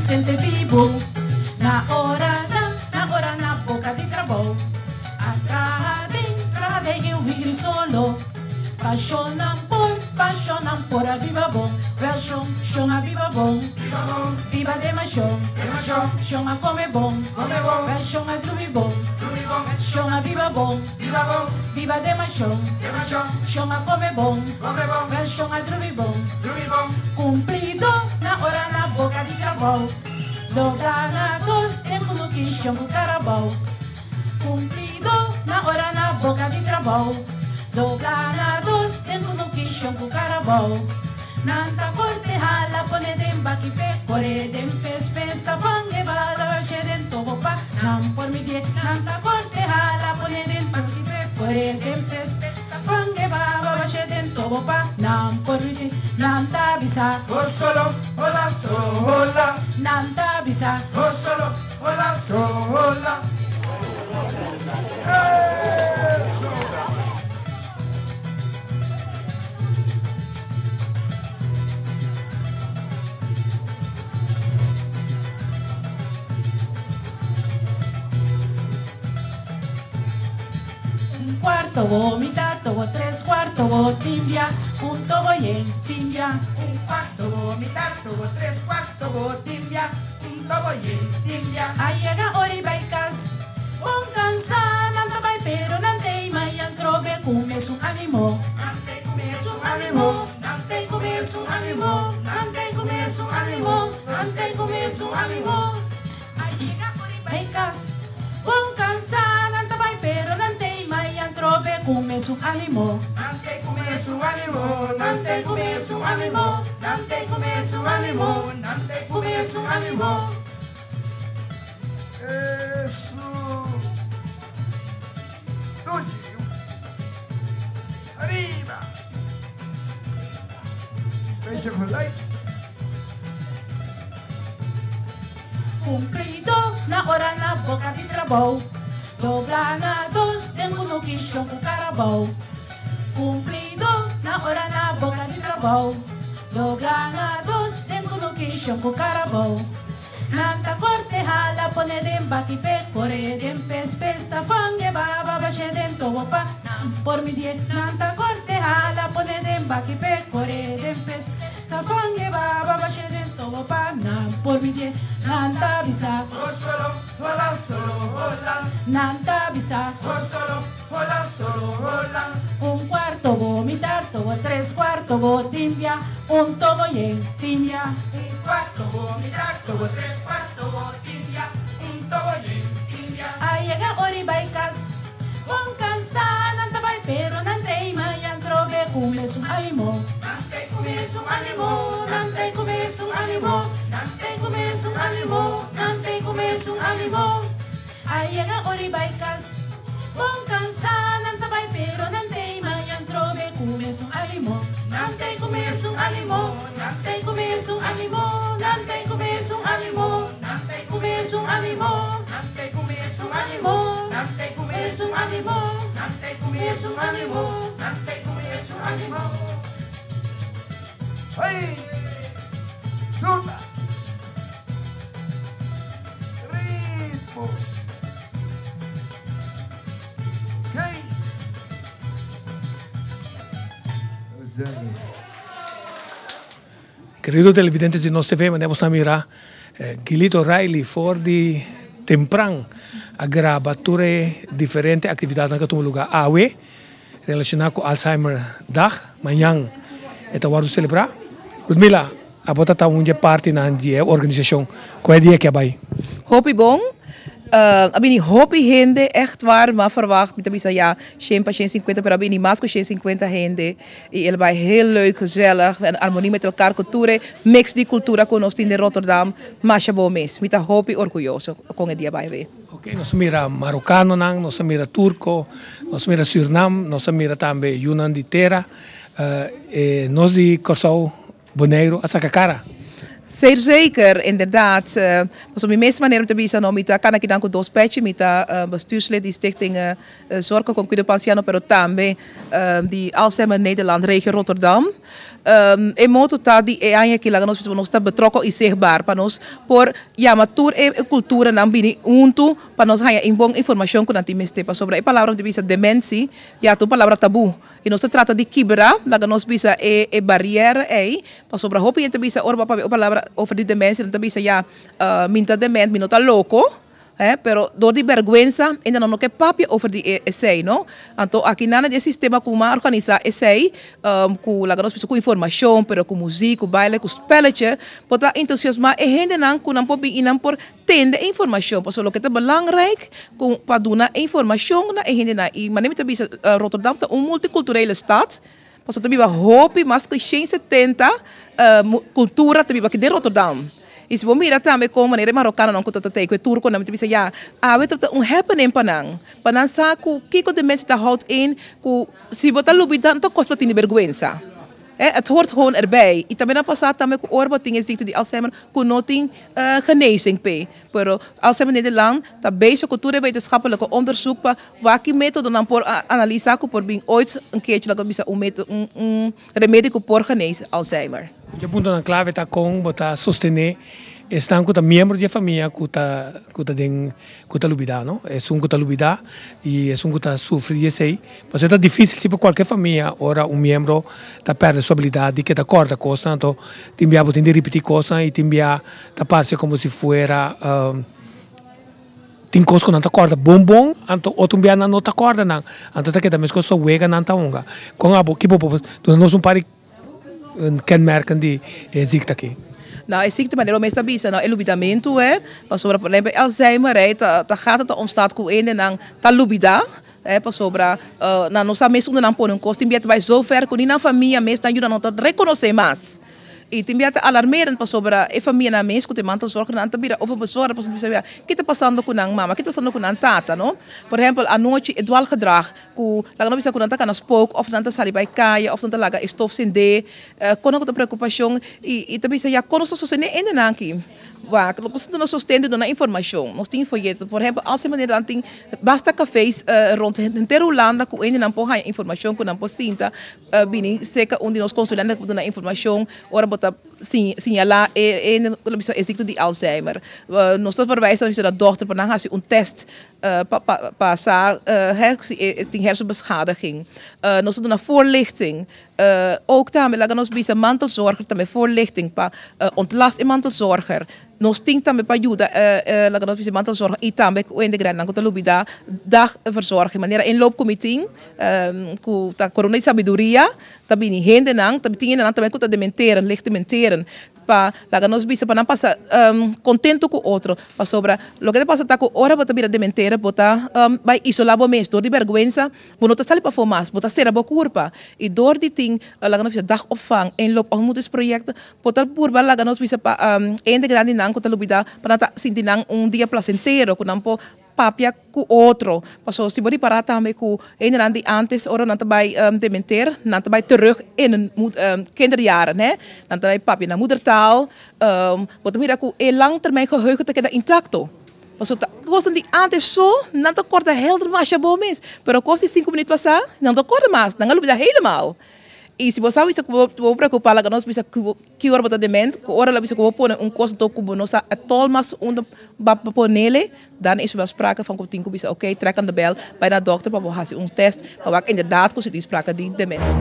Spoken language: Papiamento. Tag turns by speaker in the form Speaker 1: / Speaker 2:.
Speaker 1: sente bibu Na ora na, na ora na boka di trabou A traha den, traha den e wiri solo Pashonnan por, pashonnan por a biba bon Wel shon, shon a biba bon Biba demashon, shon a kome bon Wel shon a drumi bon, shon a biba bon Biba demashon, shon a kome bon Wel shon a drumi bon Kumplido na ora na boka di trabou Dobla na dos den kunuki shon ku karabou Kumplido na ora na boka di trabou Dobla na dos den kunuki shon ku karabou Nan ta korte hala pone den baki p'e kore den pes pes ta fange bala bashe den tobo pa nan por midie Nan ta korte hala pone den baki p'e kore den pes pes ta fange bala bashe den tobo pa nan por midie Nan ta bisa.
Speaker 2: Oh solo, hola, sola.
Speaker 1: Nan ta bisa.
Speaker 2: Oh solo, hola, sola. Eso.
Speaker 1: Un cuarto bo mitad tobo tres cuarto bo timbia un tobo yen timbia.
Speaker 2: Un cuarto bo mitad tobo tres cuarto bo timbia un tobo yen timbia.
Speaker 1: A yega ora bai cas bon cansa nan ta bai pero nan tei mayan trobe cu mesun animo.
Speaker 2: Nan tei cu mesun animo nan tei cu mesun animo nan tei cu mesun animo nan tei cu mesun animo.
Speaker 1: A yega ora bai cas bon cansa nan ta bai pero nan tei mayan trobe cu mesun animo.
Speaker 2: Nan tei cu mesun animo nan tei cu mesun animo nan tei cu mesun animo nan tei cu mesun animo. Eso. Dushi. Ariba. Beetje geluid.
Speaker 1: Kumplido na ora na boka di trabou Dobla na dos den kunuki shon ku karabou Kumplido na ora na boka di trabou Dobla na dos den kunuki shon ku karabou Nan ta korte hala pone den baki p'e kore den pes pes ta fange baba bashe den tobo pa nan por midie Nan ta korte hala pone den baki p'e kore den pes pes ta fange baba bashe den tobo pa nan por midie Nan ta bisa.
Speaker 2: Oh solo, hola, solo, hola.
Speaker 1: Nan ta bisa.
Speaker 2: Oh solo, hola, solo, hola.
Speaker 1: Un cuarto bo mitar tobo tres cuarto bo timbia un tobo yen timbia.
Speaker 2: Un cuarto bo mitar tobo tres cuarto bo timbia un tobo yen timbia.
Speaker 1: A yega ora bai cas bon cansa nan ta bai pero nan tei mayan trobe cu mesun animo.
Speaker 2: Nan tei cu mesun animo
Speaker 1: nan tei cu mesun animo nan tei cu mesun animo nan tei cu mesun animo. A yega ora bai cas bon cansa nan ta bai pero nan tei mayan trobe cu mesun animo. Nan tei cu mesun animo nan tei cu mesun animo nan tei cu mesun animo
Speaker 2: nan tei
Speaker 1: cu mesun animo
Speaker 2: nan tei cu mesun
Speaker 1: animo
Speaker 2: nan tei cu
Speaker 1: mesun animo
Speaker 2: nan tei cu
Speaker 1: mesun animo
Speaker 2: nan tei cu mesun animo. Hey! Chuta! Ritmo! Hey!
Speaker 3: Querido televidentes di Nos TV, manera boso a mira, Gilito Riley for di tempran a graba tur e diferente actividadnan cu a tuma lugar awe relaciona cu Alzheimer Dag. Mañan e ta wordo celebra. Ludmila, abo ta ta un di e partinan di e organisacion. Cu e dia ki a bay?
Speaker 4: Hopi bon. A bini hopi hende, echt waar, mi a verwacht, mi ta bisa ya shen pa shen sinkuenta, pero a bini mas ku shen sinkuenta hende i el bai heel leuk, gezellig, en armonie met elkaar ku tur e mix di kultura ku nos tin den Rotterdam, masha bon mes. Mi ta hopi orguyoso kon e dia bai awe.
Speaker 3: Ok, nos a mira Marokanonan, nos a mira Turko, nos a mira Surnam, nos a mira tambe yunan di tera, e nos di Kòrsou, Boneiru a saka kara.
Speaker 4: Zeer zeker, inderdaad. Pasobra mi mes manera mi ta bisa no, mi ta kana kinan ku dos pechi, mi ta bestuurslid di Stichting Zorgen con Cuido pa Anciano, pero tambe di Alzheimer Nederland Regio Rotterdam. E moto ta di e aña aki laga nos bisa nos ta betrokken y zichtbaar pa nos por yama tur e culturanan bini hunto pa nos haya un bon informacion cu nan tin mester. Pasobra e palabra cu ta bisa dementie ya ta un palabra tabu y nos ta trata di kibra laga nos bisa e e barrière ey pasobra hopi hende ta bisa ora bo a papia un palabra over di dementie nan ta bisa ya mi no ta dement mi no ta loco. Hè, pero door di bergwensa enda nan no ke papia over di e esei, no. Anto aki nan di e sistema ku a organisa esei, ku laga nos bisa ku informashon, pero ku muziek, ku baile, ku spelletje, por ta entusiasma e hendenan ku nan por bin i nan por tende e informashon. Pasobra loke ta belangrijk ku pa duna e informashon na e hendenan. I manera mi ta bisa Rotterdam ta un multiculturele stad, pasobra ta biba hopi mas ku 170 kultura ta biba aki den Rotterdam. I si bo mira tambe kon manera e marokanonan ku ta ta tei ku e turkonan, mi ta bisa ya, awe tabata un happening pa nan, pa nan sa ku kiko demensia ta houdt in, ku si bo ta lubida no ta kos pa tene bergwensa. E, het hoort gewoon erbij. I tambe nan pasa tambe ku ora bo tin e ziekte di Alzheimer ku no tin genezing p'e. Pero Alzheimer Nederland ta bezig ku tur e wetenschappelijke onderzoek pa wak ki metodonan por analisa ku por bin ooit un keertje laga bisa un metodo, un remedi ku por genees Alzheimer.
Speaker 3: E puntonan clave ta con bo ta sostene esnan cu ta miembro di e famia cu ta cu ta den cu ta lubida no esun cu ta lubida y esun cu ta sufri di esey pasobra ta dificil si pa cualkier famia ora un miembro ta perde su habilidad di keda corda cosnan anto tin bia bo tin di ripiti cosnan y tin bia ta parce como si fuera Tin kos ku nan ta kòrda bon bon, anto otro bia nan no ta kòrda nan. Anto ta keda meskos so wega nan ta hunga. Kon abo, ki bo por duna nos un par di kenmerken di e ziekte aki?
Speaker 4: Nou, e ziekte manera bo mes ta bisa, nou, e lubidamentu e, pasobra por ehempel Alzheimer e ta ta gata ta ontstaat ku hendenan ta lubida, e, pasobra nan no sa mes unda nan pone un kos. Tin bia ta bai zo ver ku ni nan famia mes nan yuda no ta rekonosé mas. I tin bia ta alarmerend pasobra e famianan mes ku ta e mantelzorgernan ta bira overbezorgd pasobra ta bisa ke ta pasando ku nan mama, ke ta pasando ku nan tata, no. Por ehempel anochi e dwalgedrag ku laga nos bisa ku nan ta kana spook of nan ta sali bai kaya of nan ta laga e stof sende, kon nan ku ta preokupashon i ta bisa ya kon nos ta sostené hendenan aki. Wak, nos ta duna sosten di duna informashon. Nos tin folleto. Por ehempel, als e manera nan tin basta cafés rond henter Hulanda ku hendenan por haña informashon ku nan por sinta bini serka un di nos konsulente ku duna informashon ora bo ta siñalá e e ziekte di Alzheimer. Nos ta verwijs na dòkter pa nan hasi un tèst pa pa sa si e tin hersenbeschadiging. Nos ta duna voorlichting. Ook tambe laga nos bisa mantelzorger tambe voorlichting pa ontlast e mantelzorger. Nos tin tambe pa yuda laga nos bisa mantelzorger y tambe cu hende grandinan cu ta lubida dagverzorging. Manera inloop committee cu ta corona di sabiduria ta bini hendenan, ta tin hendenan tambe cu ta dementeren, licht dementeren. Pa laga nos bisa pa nan pasa contento cu otro, pasobra loke ta pasa ta cu ora bo ta bira dementera bo ta bay isola bo mes dor di berguensa bo no ta sali pafo mas, bo ta cera bo curpa y dor di tin laga nos bisa dagopvang, inloop ontmoetingsprojecten bo ta purba laga nos bisa pa hende grandinan cu ta lubida pa nan ta sinti nan un dia placentero cu nan por papia ku otro. Pasobra si bo ripará tambe ku hendenan di ántes ora nan ta bai dementer, nan ta bai terug in hun kinderjaren, hè. Nan ta bai papia nan moedertaal. Bo ta mira ku e lang termijn geheugen ta keda intakto. Pasobra ta kosnan di ántes so nan ta kòrda helder masha bo mes. Pero kos di sinku minüt pasá nan no ta kòrda mas, nan a lubida helemaal. I si bo sa bisa ku bo bo preokupá laga nos bisa ku ki ora bo ta dement, ku ora lo bisa ku bo pone un kos anto ku bo no sa atòl mas unda ba ponele, dan is er wel sprake van ku tin ku bisa oké trek aan de bel, bai na dòkter pa bo hasi un tèst pa wak inderdaad ku si tin sprake di demensia.